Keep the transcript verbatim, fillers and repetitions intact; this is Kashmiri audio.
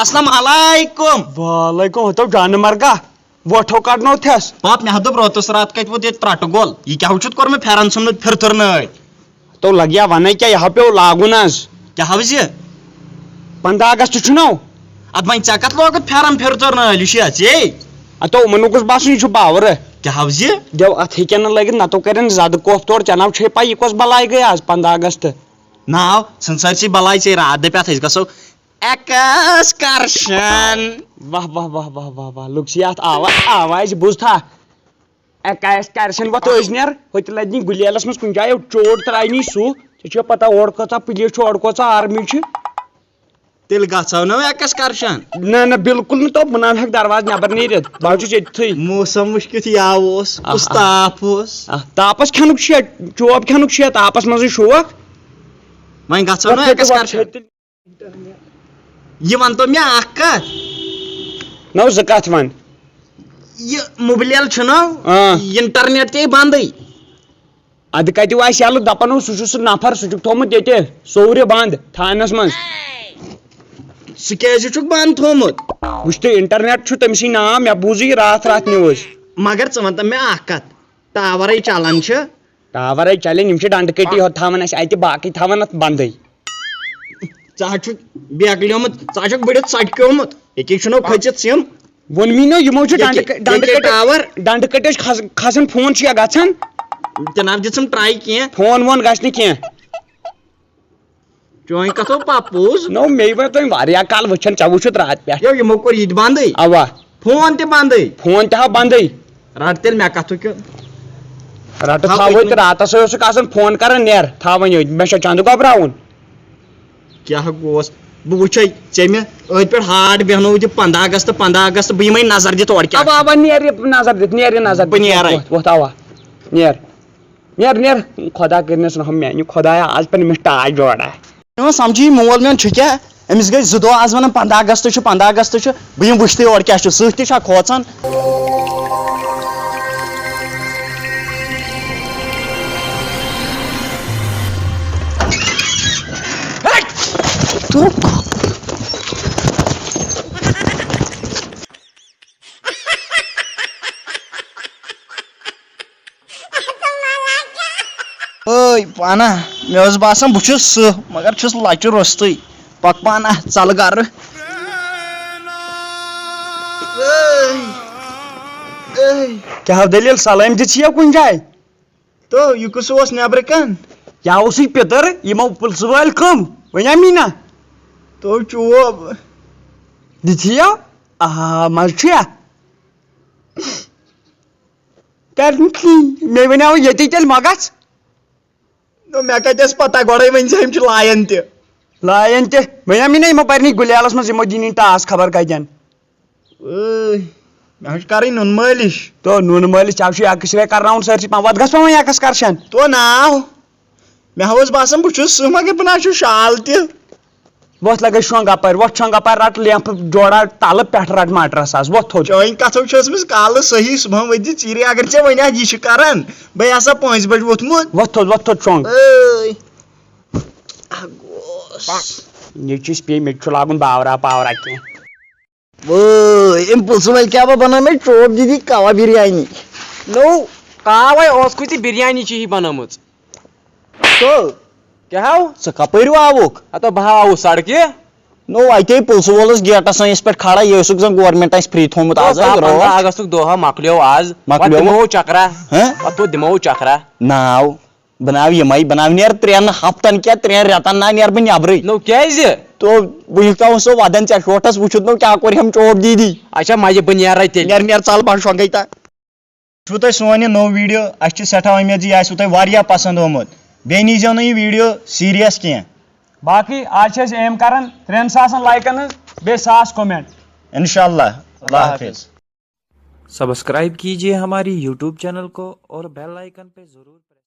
السلام علیکم۔ وعلیکم، ہتو جانہٕ مرگا، وۄٹھو کڑنو تھٮ۪س۔ پاپ، مےٚ ہا دوٚپ راتس راتھ کتہِ ووت ییٚتہِ ترٛٹہٕ گول، یہِ کیٛاہ چھُتھ کوٚرمُت پھٮ۪رن ژھُنمُت پھِرتُر نٲے؟ تو لگیا ونے کیٛاہ، یہِ ہا پیوٚو لاگُن از۔ کیٛاہ حافظ یہِ؟ پنٛداہ اگست چھُنو۔ ادٕ وۄنۍ ژےٚ کتھ لوگُتھ پھٮ۪رن پھِرتُر نٲلۍ، یہِ چھُ یژھ یے۔ ہتو یِمن لوٚگُس باسُن یہِ چھُ باورٕ۔ کیٛاہ حافظ یہِ؟ دیو اتھ ہیٚکن نہٕ لٲگِتھ، نتو کرن زدٕ کوف تورٕ، ژےٚ ناو چھے پاے یہِ کۄس بلاے گٔے از پنٛداہ اگست؟ ناو ژھٕن سٲرسٕے بلاے، ژے راتھ دپہِ اتھ أسۍ گژھو ایکسکرشن۔ واہ واہ واہ واہ واہ واہ، لُکھ چھِ یتھ آوا-، آوازِ بوٗزتھا؟ ایکسکرشن وۄتھ أسۍ نیر، ہوٚتہِ لدِ نہٕ گُلیلس منٛز کُنہِ جایہِ چوٹ ترٛاونی سُہ۔ ژےٚ چھےٚ پتہ اورٕ کۭژاہ پُلیٖس چھُ، اورٕ کۭژاہ آرمی چھِ۔ تیٚلہِ گژھو نہ ایکسکرشن۔ نہ نہ، بالکل نہٕ تو، بہٕ نہ ہٮ۪کہٕ دروازٕ نٮ۪بر نیٖرِتھ، بہٕ حظ چھُس ییٚتھٕے۔ موسم وٕچھ کیُتھ یاو اوس، آہ، کُس آہ۔ تاپھ اوس۔ آہ، تاپس کھٮ۪نُک چھُ، چوب کھٮ۪نُک چھُ تاپس منٛزٕے شوق۔ وۄنۍ گژھو نہ وۄتھ ہیٚتہِ، وۄتھ ایکسکرشن۔ ہیٚتہِ۔ یہِ ونتو مےٚ اکھ کتھ۔ نو زٕ کتھ ون۔ یہِ موبلیل چھُنہ، آ۔ انٹرنیٹ تے بندٕے۔ ادٕ کتہِ آسہِ یلہٕ؟ دپان اوس سُہ چھُ سُہ نفر، سُہ چھُکھ تھوٚومُت ییٚتہِ سورِ بند تھانس منٛز۔ سُہ کیازِ چھُکھ بند تھوٚومُت؟ وٕچھ تہٕ، انٹرنیٹ چھُ تٔمۍ سٕے ناو، مےٚ بوٗزٕے راتھ راتھ نیوز۔ مگر ژٕ ون تہٕ مےٚ اکھ کتھ، ٹاورے چلان چھِ؟ ٹاورے چلان، یِم چھِ ڈنڈٕ کٔٹی ہوت تھاوان اسہِ اتہِ، باقٕے تھاوان اتھ بندٕے۔ ژٕ ہا چھُکھ بیکلیومُت، ژٕ ہا چھُکھ بٔڑِتھ ژٹکیومُت، ییٚکے چھُنو کھٔژِتھ سِم۔ ووٚنمے نو، یِمو چھُ ییٚکے، ڈنڈٕ کٔ-، ڈنڈٕ ییٚکے کٔٹۍ، ٹاور۔ ڈنڈٕ کٔٹۍ ٲسۍ کھس-، کھسان، فون چھُ یا گژھان؟ تہِ نہ دِژٕم ٹراے کینٛہہ۔ فون وون گژھِ نہٕ کینٛہہ۔ چٲنۍ کتھ ہو پپوز۔ نو، مے ووٚن تۄہہِ واریاہ کال وٕچھان، ژےٚ وٕچھُتھ راتھ پٮ۪ٹھ۔ یو، یِمو کوٚر یہِ تہِ بندٕے۔ اوا۔ فون تہِ بندٕے۔ فون تہِ ہا بندٕے۔ رٹ تیٚلہِ مےٚ کتھٕ کیُن۔ رٹہٕ تھاو تھاوو أتنٕے۔ تہٕ راتس اوسُکھ آسان فون کران، نیر، تھاو وۄنۍ یہِ، مےٚ چھا چندٕ گۄبراوُن؟ کیٛاہ گوس؟ بہٕ وٕچھے ژےٚ مےٚ أتھۍ پٮ۪ٹھ ہارٹ بیٚہنووُتھ یہِ پنٛداہ اگست، پنٛداہ اگست، بہٕ یِمے نظر دِتھ اورٕ کیٛاہ اوا، چھُ۔ اوا، نیر یہِ نظر دِتھ، نیر یہِ نظر بہٕ دِتھ۔ نیرے۔ وۄتھ، وۄتھ، اوا۔ نیر۔ نیر، نیر۔ خۄدا کٔرِنَس رحم میٛانہِ خۄدایا، آز پَرِ مےٚ ٹاے جوڑا۔ میون سمجھی مول میون چھُ کیٛاہ؟ أمِس گٔے زٕ دۄہ آز وَنان پنٛداہ اگست چھُ، پنٛداہ اگست چھُ۔ بہٕ یِمہٕ وٕچھتھٕے اورٕ کیٛاہ چھُ، سٕہہ تہِ چھا کھوژان؟ ٲے پانہ، مےٚ اوس باسان بہٕ چھُس سٕہہ، مگر چھُس لۄکچہِ روٚستُے۔ پک پانہ، ژَلہٕ گرٕ۔ ٲے، ٲے۔ کیٛاہ دٔلیٖل، سلٲمۍ دِژ یہِ کُنہِ جایہِ؟ تو، یہِ کُس اوس نیٚبرٕ کَن؟ یا اوسُے پِتٕر، یِمو پُلسہٕ وٲلۍ کٕم؟ ؤنۍ اَمی نا؟ تو چوب۔ دِژیو؟ آ، مَزٕ چھُیا؟ کَرِ نہٕ کِہیٖنۍ۔ مےٚ وَنیٛاو ییٚتی تیٚلہِ مَگَژھ۔ نو، مےٚ کَتہِ ٲس پَتہ گۄڈَے، وۄنۍ زِ یِم چھِ لایَن تہِ۔ لایَن تہِ؟ وَنیٛاو مےٚ نا، یِمو پَرِ نہٕ گُلیلَس منٛز، یِمو دِنی ٹاس خبر کَتٮ۪ن۔ ٲے، مےٚ حظ چھِ کَرٕنۍ نُنہٕ مٲلِش۔ تو نُنہٕ مٲلِش، ژےٚ چھُے ایکٕس رے کَرناوُن سٲرسٕے پَہَم۔ وَتھ گژھو وۄنۍ ایکٕسکرشن۔ تو ناو۔ مےٚ حظ اوس باسان بہٕ چھُس سٕہہ، مگر بہٕ نہ حظ چھُس شال تہِ۔ وۄتھ لَگے شۄنٛگ اَپٲرۍ، وۄتھ شۄنٛگ اَپٲرۍ، رَٹ لیمپہٕ جوڑا تَلہٕ پٮ۪ٹھٕ، رَٹ مَٹرَس آز، وۄتھ تھوٚد۔ چٲنۍ کَتھ حظ چھِ ٲسمٕژ کالہٕ صحیح، صُبحن ؤتھۍ زِ ژیٖرۍ، اگر ژےٚ وۄنۍ اَتھ یہِ چھِ کَران، بہٕ آسہٕ ہا پانٛژِ بَجہِ ووٚتھمُت۔ وۄتھ تھوٚد، وۄتھ تھوٚد شۄنٛگ۔ ٲے۔ اَکھ گوس۔ نیٚچوِس پیٚیہِ، مےٚ تہِ چھُ لاگُن باورا پاورا کینٛہہ۔ وٲے، أمۍ پُلسہٕ وٲلۍ کیٛاہ بہٕ بَنٲو مےٚ چوب دیٖدی کَوا بِریانی۔ نو، کاوَے اوس کُتہِ بِریانی چھِ ہی بَنٲومٕژ۔ تو، کیٛاہ ہاو؟ ژٕ کَپٲرۍ آوُکھ؟ ہَتو بہٕ ہا آوُس سڑکہِ۔ نو، اَتے پُلسہٕ وول اوس گیٹَس أنٛدِس پٮ۪ٹھ کھڑا، یہِ اوسُکھ زَن گورمٮ۪نٛٹ اَسہِ free تھوٚومُت تو آز کا اَتہِ روز۔ پنٛداہ اگستُک دۄہ ہا مۄکلیو آز۔ مۄکلیو۔ پَتہٕ دِمو چکرا۔ ہہ؟ پَتہٕ تو دِمو چکرا۔ ناو۔ بہٕ ناو یِمے، بہٕ ناو نیر ترٛٮ۪ن ہفتن کیٛاہ ترٛٮ۪ن رٮ۪تن ناو نیر بہٕ نٮ۪برٕے۔ نو کیٛازِ؟ تو بہٕ یُتھ تھاوُن سُہ ودان ژےٚ شوٹھس وٕچھُتھ نو کیٛاہ کوٚر ہم چوب دیٖدی۔ اچھا، مَیہِ بہٕ نیرے تیٚلہِ۔ نیر نیر ژل بہٕ شۄنٛگے تا۔ وٕچھِو تۄہہِ سون یہِ نوٚو video، اَسہِ چھِ سٮ۪ٹھاہ اُمید زِ یہِ آسِوٕ تۄہہِ واریاہ پسنٛد آمُت۔ بیٚیہِ نیٖزیو نہٕ یہِ video serious کینٛہہ۔ باقٕے آز چھِ أسۍ aim کران ترٛٮ۪ن ساسن لایکن ہٕنٛز، بیٚیہِ ساس comment۔ انشاءاللہ۔ اللہ اللہ حافظ۔ حافظ۔ सब्सक्राइब कीजिए हमारी YouTube चैनल को और बेल आइकन पे जरूर